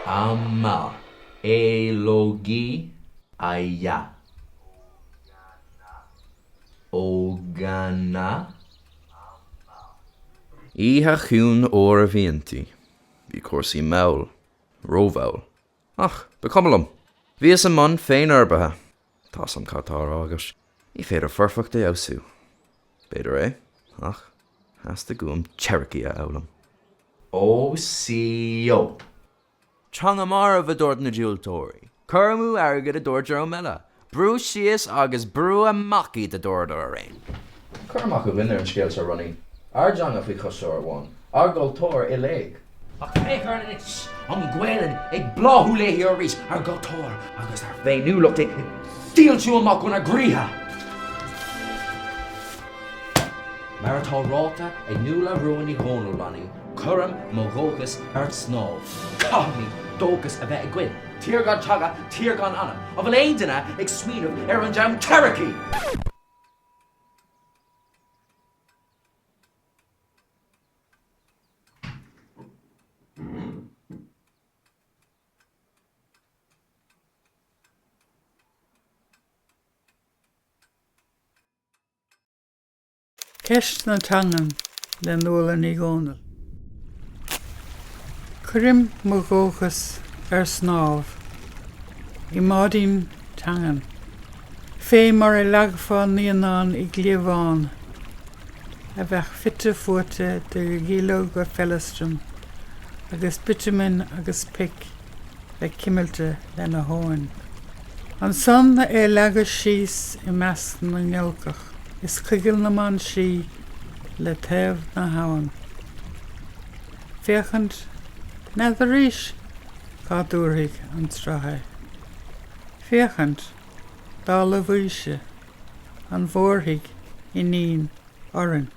Ama Elogi Aya Ogana. Oíche chiúin fhuar a bhí inti. Bhí cúrsaí mall. Rómhall. Ach ba chuma liom. Bhíos i mbun féinfhorbartha. Tá 's a'm cad tá á rá agat. Ní féidir foirfeacht a fheabhsú. B'fhéidir é, ach theastaigh uaim Cherokee a fhoghlaim. OCO! Teanga marbh, a dúirt na diúltóirí. Cur amú airgid, a dúirt dream eile. Brú síos agus brú amach iad, a dúradar araon. Cur amach againn ar an scéal seo, Ronnie. Ár dteanga faoi chois uair amháin. Ár gcultúr i léig. Ach féach orainn anois, an Ghaelainn ag bláthú léi arís, ár gcultúr agus ár bhféiniúlacht ag dílsiú amach ónár gcroíthe. Mar atá ráite ag Nuala Rua Ní Dhomhnaill, Ronnie, cuirim mo dhóchas ar snámh. Caithfimid dóchas a bheith againn. Tír gan teanga, tír gan anam. An bhfuil aon duine ag smaoineamh ar an dream Cherokee? Ceist na Teangan le Nuala Ní Dhomhnaill. Cuirim mo dhóchas ar snámh i mbáidín teangan, fé mar a leagfá naíonán i gcliabhán. a bheadh fite fuaite de dhuilleoga feileastram agus bitiúman agus pic le cuimilte lena thóin. Ansan é a leagadh síos i measc na ngiolcach is coigil na mban sí le taobh na habhann. Féachaint, n'fheadaraís cá dtabharfaidh an sruth é. Féachaint, dála Mhaoise, an bhfóirfidh iníon Fhorainn.